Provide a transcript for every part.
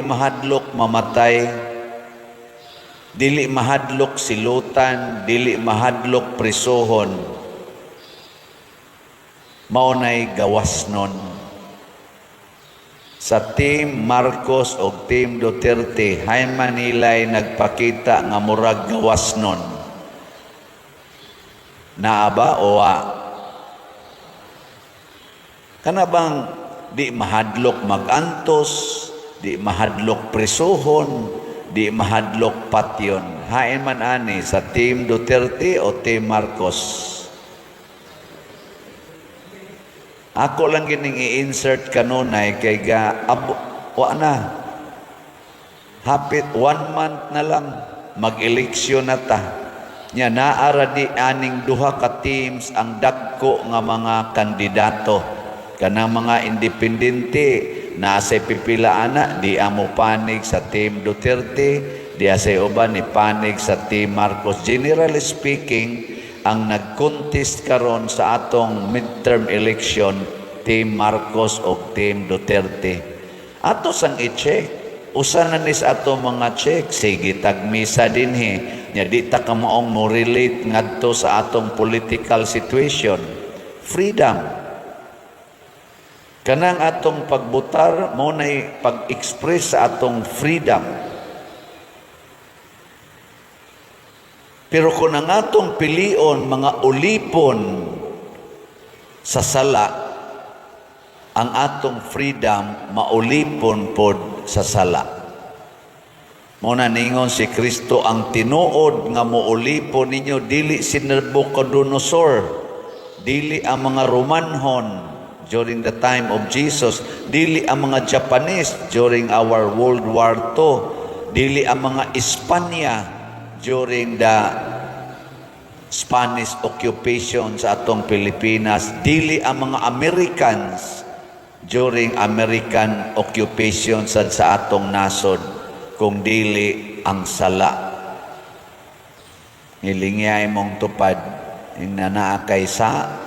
Mahadlok mamatay, dili mahadlok silutan, dili mahadlok prisuhon, mao nay gawas nun. Sa Team Marcos o Team Duterte, hain Manilay nagpakita nga murag gawas nun? Naa ba o wa? Kana bang di mahadlok magantos, di mahadlok prisuhon, di mahadlok patyon? Hain man ani sa Team Duterte o Team Marcos? Ako lang gining i-insert kanunay kay ga abo, wa na. Hapit one month na lang, mag-eleksyon na ta. Nya naara di aning duha ka teams ang dagko nga mga kandidato. Kanang mga independente naa say pipila ana di amo panig sa Team Duterte, di say uban ni panig sa Team Marcos. Generally speaking, ang nag-contest karon sa atong midterm election, Team Marcos o Team Duterte. Ato sang i-check. Usa na ni sa ato mga check, sige tagmisa dinhi. Nya di ta kamaong mo relate ngadto sa atong political situation. Freedom. Kanang atong pagbutar mo nay pag-express sa atong freedom. Pero kung ang atong pilion mga ulipon sa sala, ang atong freedom maulipon pod sa sala. Mao na ningon si Kristo, ang tinuod nga moulipon ninyo dili si Nabucodonosor, dili ang mga Romanhon during the time of Jesus, dili ang mga Japanese during our World War II, dili ang mga Espanya during the Spanish occupation sa atong Pilipinas, dili ang mga Americans during American occupation sa atong nasod, kung dili ang sala. Ngilingyay mong tupad, naa kay sa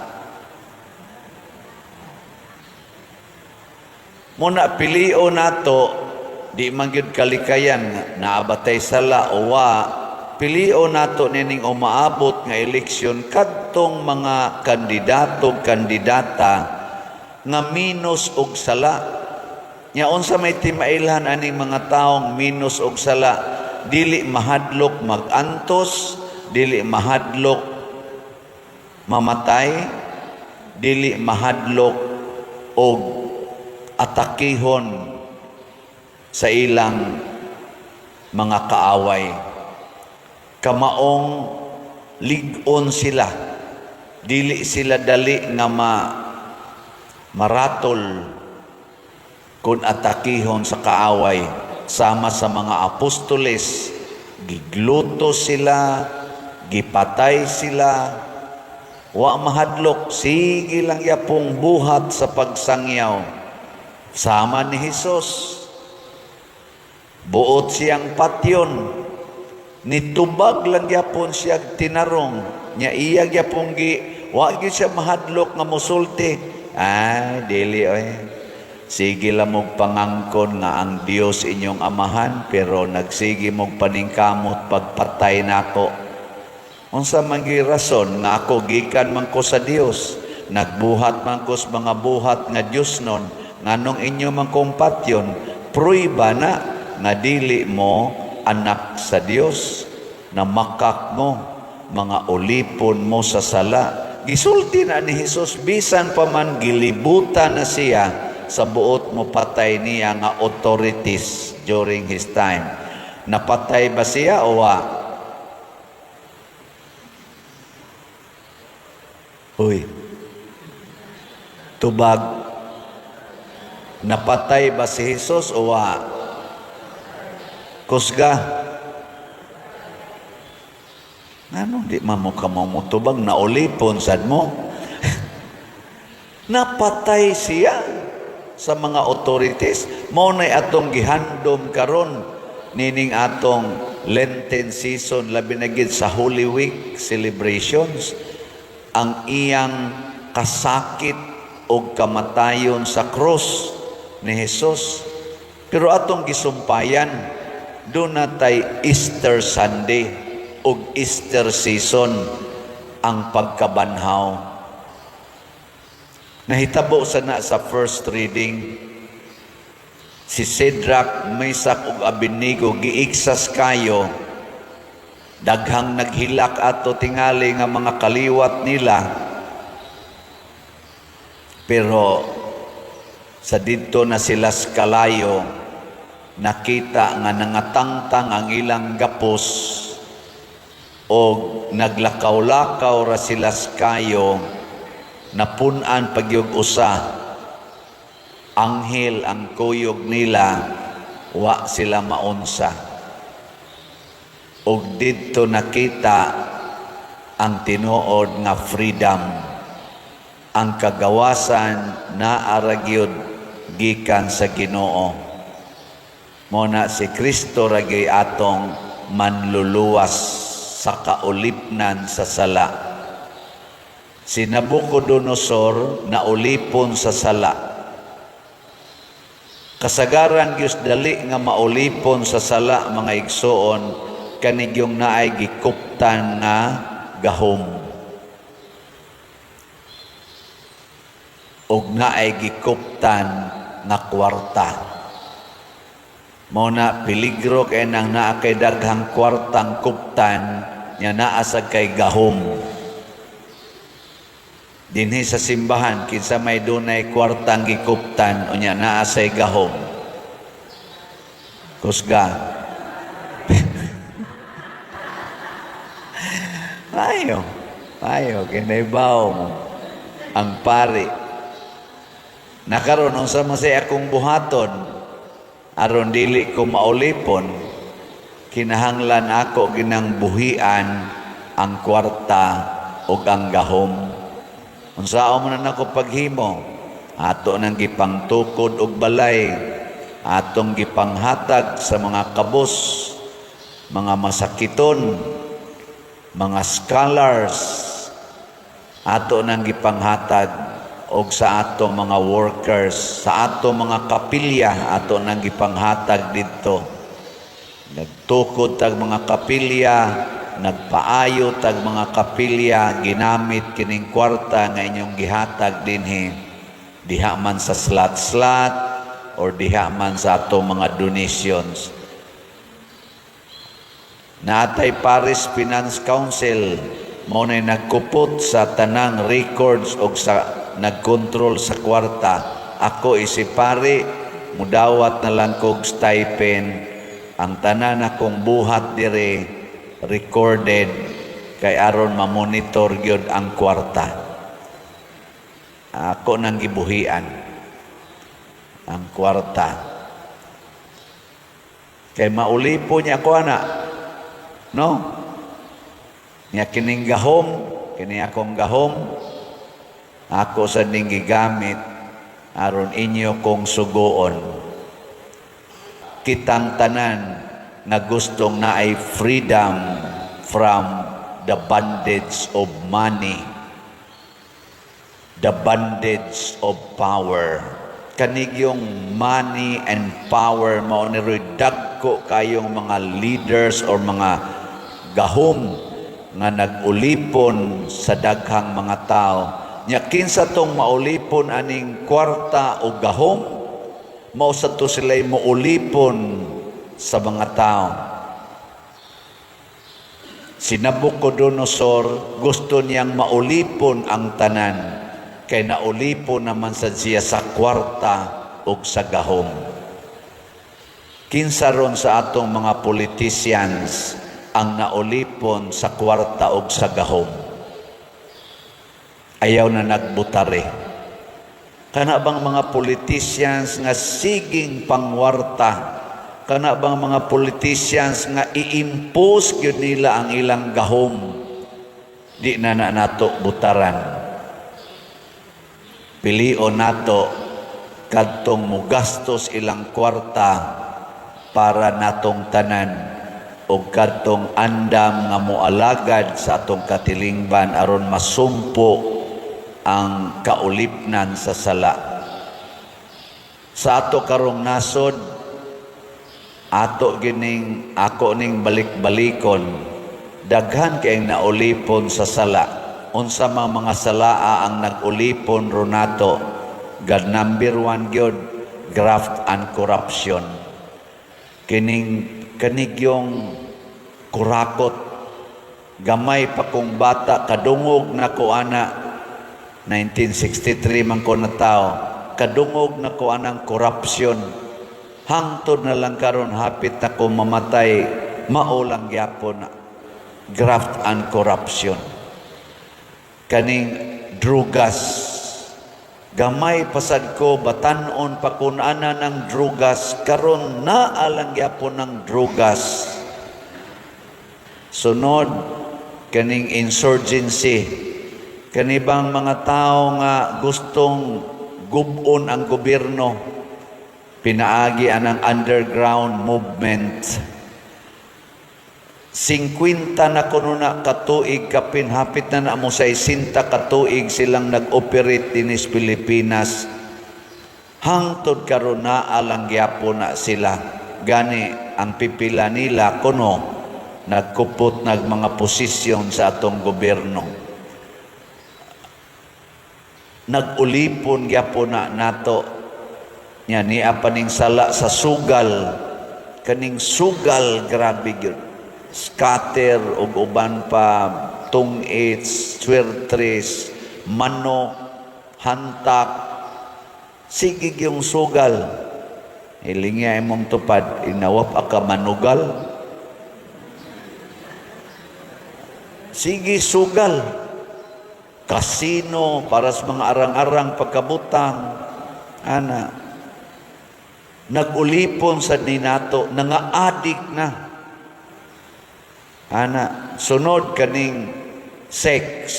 Muna pilio nato, di man gyud kalikayan naabatay sala o wa, pilio nato nining umaabot nga eleksyon kadtong mga kandidato, kandidata nga minus og sala. Nya unsa may timailhan aning mga taong minus og sala? Dili mahadlok magantos, dili mahadlok mamatay, dili mahadlok og atakihon sa ilang mga kaaway. Kamaong lig-on sila. Dili sila dali nga maratol kung atakihon sa kaaway. Sama sa mga apostoles, gigluto sila, gipatay sila, wa mahadlok, sige lang yapong buhat sa pagsangyaw. Sama ni Jesus, buot siyang patyon, nitubag lang yapon siya tinarong, nya iya gyapon gi, wa gyud siya mahadlok nga mosulti. Ay, dili oy. Sige lang mong pangangkon nga ang Dios inyong amahan, pero nagsige mong paningkamot pagpatay nako. Unsa man gyud rason nga ako gikan man ko sa Dios, nagbuhat man ko sa mga buhat nga Dios nun, nganong inyo man kong patyon? Pruiba na nga dili mo anak sa Dios, na makak mo, mga ulipon mo sa sala. Gisulti na ni Jesus bisan pa man gilibutan na siya sa buot mo patay niya nga authorities during his time. Napatay ba siya o wa? Uy. Tubag. Napatay ba si Jesus o wa? Kusga. Ano, di man mo ka mutubag, naulipon sad mo. Napatay siya sa mga authorities. Mao nay atong gihandom karon nining atong Lenten season, labi na gid sa Holy Week celebrations, ang iyang kasakit og kamatayon sa krus ni Jesus. Pero atong gisumpayan, duna tay Easter Sunday ug Easter season, ang pagkabanhaw. Nahitabo sa na sa first reading, si Shadrach, Mesach ug Abednego giiksas kayo, daghang naghilak ato tingali nga mga kaliwat nila. Pero sa didto na sila sa kalayo, nakita nga nangatangtang ang ilang gapos o naglakaw-lakaw ra sila sa kayo, napun-an pagyug usa, anghel ang kuyog nila, wa sila maunsa. Og didto nakita ang tinuod nga freedom, ang kagawasan naa ra gyud gikan sa Ginoo. Mao na si Kristo ra gyud atong manluluwas sa kaulipnan sa sala. Si Nabucodonosor naulipon sa sala. Kasagaran gyud dali nga maulipon sa sala, mga igsoon, kanigyong naay gikuptan nga gahom ug naay gikuptan nga kwarta. Mao na peligro kay nang naa kay daghang kwartang kuptan nya naa sa kay gahom. Dinhi sa simbahan, kinsa may dunay kwartang gikuptan unya naa say gahom? Kusga. Ayo, ayo kinaibaw mo ang pari. Nakaron, unsa man say akong buhaton aron dili ko maulipon? Kinahanglan ako ginang buhian ang kwarta ug ang gahom. Unsaon man na nako paghimo? Ato nang gipangtukod og balay, atong gipanghatag sa mga kabos, mga masakiton, mga scholars, ato nang gipanghatag og sa ato mga workers, sa ato mga kapilya, ato nang gipanghatag didto. Nagtukod tag mga kapilya, nagpaayo tag mga kapilya, ginamit kining kwarta nga inyong gihatag dinhi. Diha man sa slot-slot or diha man sa ato mga donations. Naa tay Parish Finance Council, mao nay nagkupot sa tanang records og sa nagkontrol sa kwarta. Ako isi pari, mudawat na lang kog stipend. Ang tanan akong buhat dire recorded kay aron mamonitor gyud ang kwarta. Ako nang gibuhian ang kwarta. Kay maulipo niya ako ana. No? Nya kining gahom, kini akong gahom, ako sa ning gigamit aron inyo kong sugoon. Kitang tanan nga gustong naay freedom from the bondage of money, the bondage of power. Kanigyong money and power, mao ni ro'y dagko kayong mga leaders or mga gahom nga nag-ulipon sa daghang mga tao. Nya kinsa tong maulipon aning kwarta o gahom, mao sa to sila'y moulipon sa mga tao. Si Nabucodonosor, gusto niyang maulipon ang tanan kay naulipon naman sa siya sa kwarta ug sa gahom. Kinsa ron sa atong mga politicians ang naulipon sa kwarta ug sa gahom? Ayaw na nagbutare. Kana bang mga politicians nga siging pangwarta? Kana bang mga politicians nga i-impose gyud nila ang ilang gahom? Di na na nato butaran. Pilion nato kadtong mugastos ilang kwarta para natong tanan o kadtong andam nga moalagad sa atong katilingban aron masumpo ang kaulipnan sa sala. Sa ato karong nasod, Ato gining ako ning balik-balikon, daghan kay naulipon sa sala. Unsa man mga salaa ang nag-ulipon runato? God, number one gyud, graft and corruption. Kining kanigyong kurakot, gamay pa kong bata, kadungog na ko ana. 1963 man ko na tao, kadungog na ko anang corruption. Hangtod na lang karon, hapit na ko mamatay, mao lang gyapon na graft and corruption. Kaning drugas, gamay pasad ko, batanon pa kun ana ng drugas. Karon naa lang gyapon ng drugas. Sunod, kaning insurgency, kanibang mga tao nga gustong gub-on ang gobyerno, pinaagi anang underground movement. 50 na kuno na katuig kapin, hapit na na mo 60 katuig silang nag-operate dinis Pilipinas. Hangtod karon naa lang gyapon na sila. Gani ang pipila nila kuno nagkupot nag mga posisyon sa atong gobyerno. Nag-ulipon gyapon na nato nya. Niya pa ning sala sa sugal. Kaning sugal, grabe gyud, scatter ug uban pa, tong-its, swertres, manok, hantak, sige yung sugal. Hilingya imong tupad, inawap ka manugal. Sige sugal. Kasino para sa mga arang-arang pagkabutang. Ana. Nag-ulipon sa ninato, nanga-adik na. Ana, sunod kaning sex.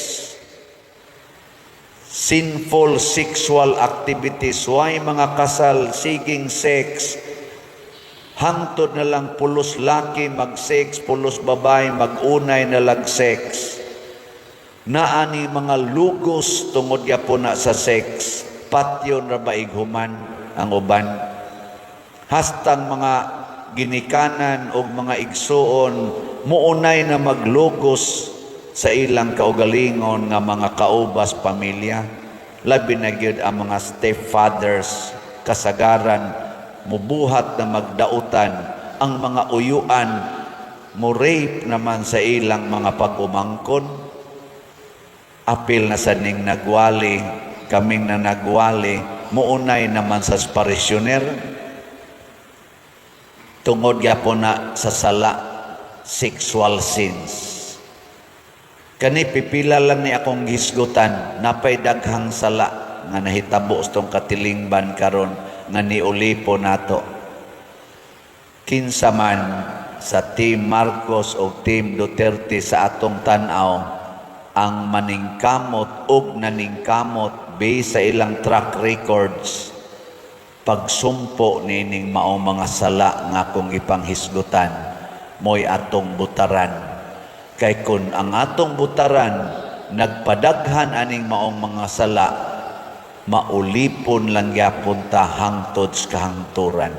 Sinful sexual activities. Why mga kasal, siging sex. Hangtod na lang pulos laki mag-sex, pulos babae mag-unay na lag sex. Naani mga lugos tungod gyapon na sa sex. Patyon ra ba ighuman ang uban. Hastang mga ginikanan og mga igsuon muunay na maglugos sa ilang kaugalingon nga mga kaubas pamilya. Labi na gyud ang mga stepfathers, kasagaran mubuhat na magdautan ang mga uyuan, mo rape naman sa ilang mga pag-umangkon. Apil na sa ning nagwali, kaming na nagwali, muunay naman sa parisyoner tungod gyapon na sa sala, sexual sins. Kani pipila lang ni akong hisgutan, napay daghang sala nga nahitabo sa tong katilingban karon nga niulipo nato. Kinsa man sa Team Marcos o Team Duterte sa atong tan-aw ang maningkamot og naningkamot based sa ilang track records, pagsumpo nining maong mga sala nga akong ipanghisgutan, mo'y atong butaran. Kay kun ang atong butaran nagpadaghan aning maong mga sala, maulipon lang gyapon ta hangtod sa kahangturan.